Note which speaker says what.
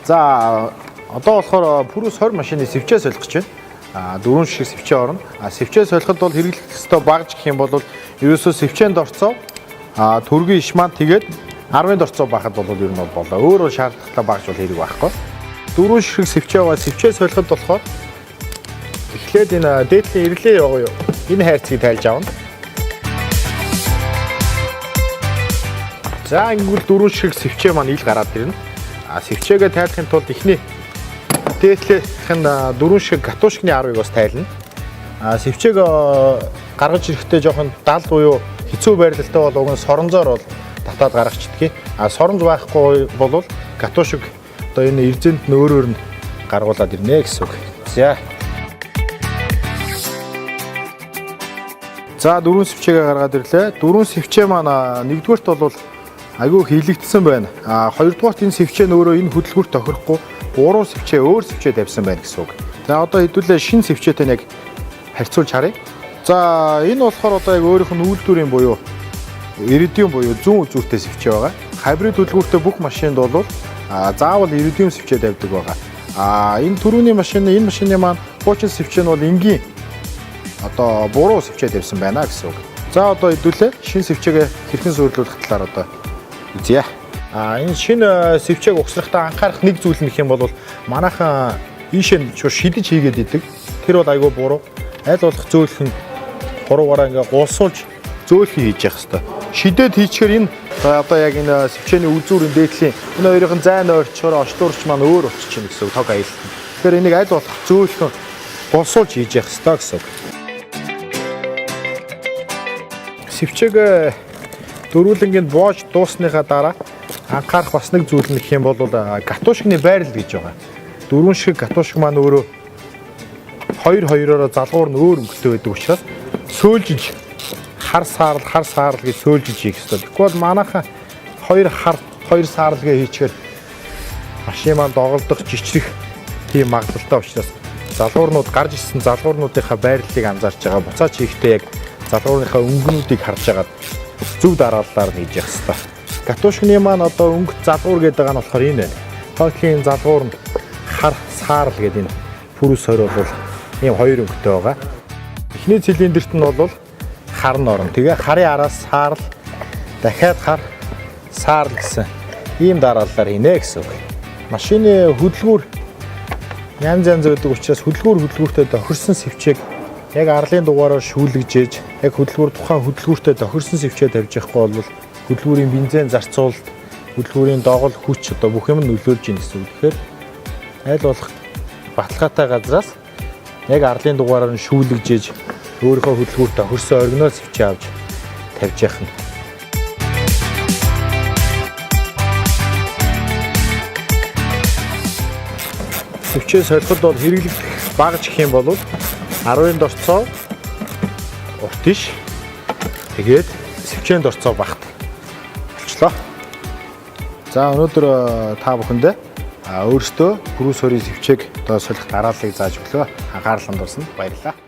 Speaker 1: За, одоо болохоор Purus 20 машины сэвчээ солих гэж байна. Дөрвөн шиг сэвчээ орно. Сэвчээ солиход бол хэрэглэх ёстой багж гэх юм бол ерөөсөө сэвчээнд орцоо төргийн иш маань тэгээд 10-ын орцоо байхад бол ер нь бол болоо. Өөр бол шаардлагатай багж бол хэрэг байхгүй. Дөрвөн шиг сэвчээ байгаа. Сэвчээ солиход болохоор эхлээд энэ дээдлийн ирлээ яваа юу? Энэ хайрцгийг тайлж авна. За, ингэвэл дөрвөн шиг сэвчээ маань ил гараад ирнэ. Сэвчээгээ тайлахын тулд эхний дээдлийнх нь дөрвөн шиг гатуушкны 10-ыг бас тайлна. Сэвчээг гаргаж ирэхдээ жоохон дал буюу хэцүү байрлалтай бол уг нь соронзоор бол татаад гаргачдгийг. Соронз байхгүй бол гатуушиг одоо энэ эрзэнд нь өөрөөр нь гаргуулад ирнэ гэсэн үг. За. За, дөрвөн сэвчээгээ гаргаад ирлээ. Дөрвөн сэвчээ маань нэгдүгээрт бол айгүй хийлэгдсэн байна. Хоёрдугаарт энэ сэвчээ нь өөрөө энэ хөдөлгүүрт тохирохгүй буруу сэвчээ, өөр сэвчээ тавьсан байна гэсэн үг. За, одоо хэдүүлээ шинэ сэвчээтэй нэг харьцуулж харъя. За, энэ болохоор одоо яг өөрийнх нь үйлдвэрийн буюу иридиум буюу зүүн үзүүртэй сэвчээ байгаа. Хайбрид хөдөлгүүртэй бүх машинд бол заавал иридиум сэвчээ тавьдаг байгаа. Энэ түрүүний машины, энэ машины маань хуучин сэвчээ нь бол энгийн одоо буруу сэвчээ тавьсан байна гэсэн үг. За, одоо хэдүүлээ шинэ сэвчээгээ хэрхэн суйрлуулах талаар одоо үзье. Энэ шинэ сэвчээг угсрахдаа анхаарах нэг зүйл нь гэх юм бол манайхан ийшээ нь шууд шидэж хийгээд идэг. Тэр бол айгүй буруу. Аль болох зөөлхөн хуруугаараа ингээ гулсуулж зөөлхөн хийж явах хэвээр. Шидээд хийчихээр энэ одоо яг энэ сэвчээний үзүүрийн дээдлийн энэ хоёрын зайн ойрчоор очлуурч маань өөр болчих чинь гэсэн үг, тог аялалт. Тэгэхээр энийг аль болох зөөлхөн гулсуулж хийж явах хэвээр гэсэн үг. Сэвчээг дөрвөлнгийн боож дуусныхаа дараа анхаарах бас нэг зүйл нь гэх юм бол гатуушгны байрлал гэж байгаа. Дөрвөн шиг гатуушг маань өөрөө хоёр хоёророо залгуур нь өөр өнгөтэй байдаг учраас сөөлжиж хар саарл, хар саарл гэж сөөлжиж хийх ёстой. Тэгэхгүй бол манайхан хоёр хар, хоёр саарл гэж хийчихээр машин маань доголдох, жичрэх тийм магадлалтай учраас залгуурнууд гарч ирсэн залгуурнуудынхаа байрлалыг анзаарч байгаа. Буцаач хийхдээ яг залгуурныхаа өнгөнүүдийг харж агаад зөв дарааллаар нь хийж явах ёстой. Гатуушгны маань одоо өнгөт залгуур гэдэг байгаа нь болохоор энэ байна. Тойтлын залгуур нь хар саарл гэдэг энэ Purus 20 бол ийм хоёр өнгөтэй байгаа. Эхний цилиндрт нь бол хар нь орно. Тэгээ харын араас саарл, дахиад хар, саарл гэсэн ийм дарааллаар хийнэ гэсэн үг. Машины хөдөлгүүр янз янз байдаг учраас хөдөлгүүртэй тохирсон сэвчээг яг арлын дугаараар шүүлгэж, яг хөдөлгүүр тухайн хөдөлгүүртэй тохирсон сэвчээ тавьж явахгүй бол хөдөлгүүрийн бензин зарцуулалт, хөдөлгүүрийн догол хүч одоо бүх юм нөлөөлж ийн гэсэн үг. Тэгэхээр аль болох баталгаатай газраас яг арлын дугаараар нь шүүлгэж, өөрийнхөө хөдөлгүүрт тохирсон оригинал сэвчээ авч тавьж явах нь. Сэвчээ солиход бол хэрэглэх багж гэх юм бол 10-ын дорцоо урт иш, тэгээд сэвчээнд орцоо багт болчлоо. За, өнөөдөр та бүхэндээ өөрсдөө Purus 20-ын сэвчээг одоо солих дарааллыг зааж өглөө. Анхаарал хандуулсанд баярлалаа.